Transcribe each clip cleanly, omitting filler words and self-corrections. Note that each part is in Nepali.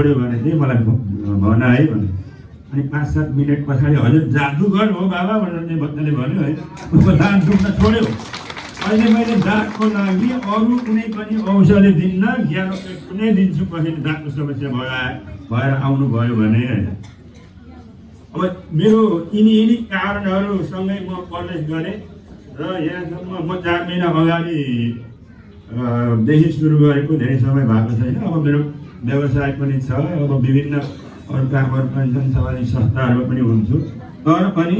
छोड्यो भने चाहिँ मलाई भन है भने अनि 5-7 मिनट पछाडि हजुर जादुगर हो बाबा भनेर चाहिँ भक्तले भन्यो है उसको दाँत दुख्न छोड्यो। अहिले मैले दाँतको लागि अरू कुनै पनि औषधि दिन्न, ज्ञानोपेक्ट कुनै दिन्छु कसैले दाँतको समस्या भएर आउनुभयो भने। अब मेरो यिनी कारणहरूसँगै म कलेज गरेँ र यहाँसम्म म 4 महिना अगाडिदेखि सुरु गरेको, धेरै समय भएको छैन। अब मेरो व्यवसाय पनि छ, अब विभिन्न अरू कामहरू पनि छन्, सामाजिक संस्थाहरूमा पनि हुन्छु। तर पनि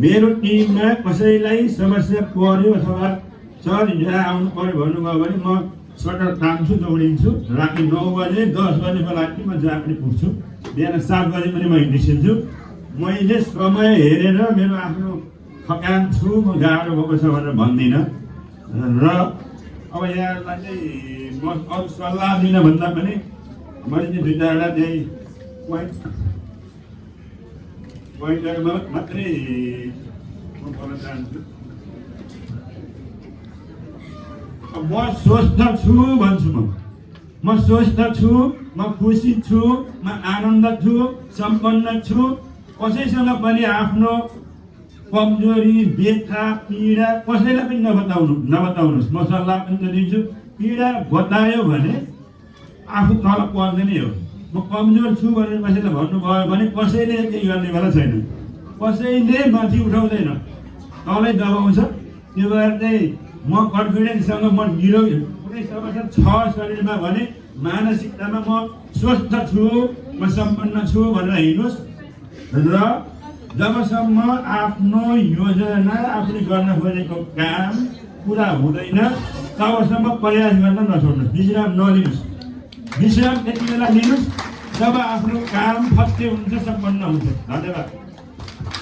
मेरो टिममा कसैलाई समस्या पर्यो अथवा सर यहाँ आउनु पर्यो भन्नुभयो भने म सटर तान्छु, दौडिन्छु। राति 9 बजे 10 बजेको लागि म जहाँ पनि पुग्छु, बिहान 7 बजे पनि म निस्किन्छु। मैले समय हेरेर मेरो आफ्नो थकान छु, म गाह्रो भएको छ भनेर भन्दिनँ। र अब यहाँलाई चाहिँ म अरू सल्लाह दिन भन्दा पनि मैले चाहिँ 2-4वटा चाहिँ पोइन्टहरूमा मात्रै म भन्न चाहन्छु। म स्वस्थ छु भन्छु, म स्वस्थ छु, म खुसी छु, म आनन्द छु, सम्पन्न छु। कसैसँग पनि आफ्नो कमजोरी, व्यथा, पीडा कसैलाई पनि नबताउनुहोस्। म सल्लाह पनि दिन्छु, पीडा बतायो भने आफू तल पर्दैन हो। म कमजोर छु भनेर कसैलाई भन्नुभयो भने कसैले केही गर्नेवाला छैन, कसैले माथि उठाउँदैन, तलै दबाउँछ। त्यो भएर चाहिँ म कन्फिडेन्ससँग म निरोगी, कुनै समस्या छ शरीरमा भने मानसिकतामा म स्वस्थ छु, म सम्पन्न छु भनेर हिँड्नुहोस्। र जबसम्म आफ्नो योजना, आफूले गर्न खोजेको काम पुरा हुँदैन तबसम्म प्रयास गर्न नछोड्नुहोस्, विश्राम नलिनुहोस्। विश्राम त्यति बेला लिनुहोस् जब आफ्नो काम फत्ते हुन्छ, सम्पन्न हुन्छ। धन्यवाद।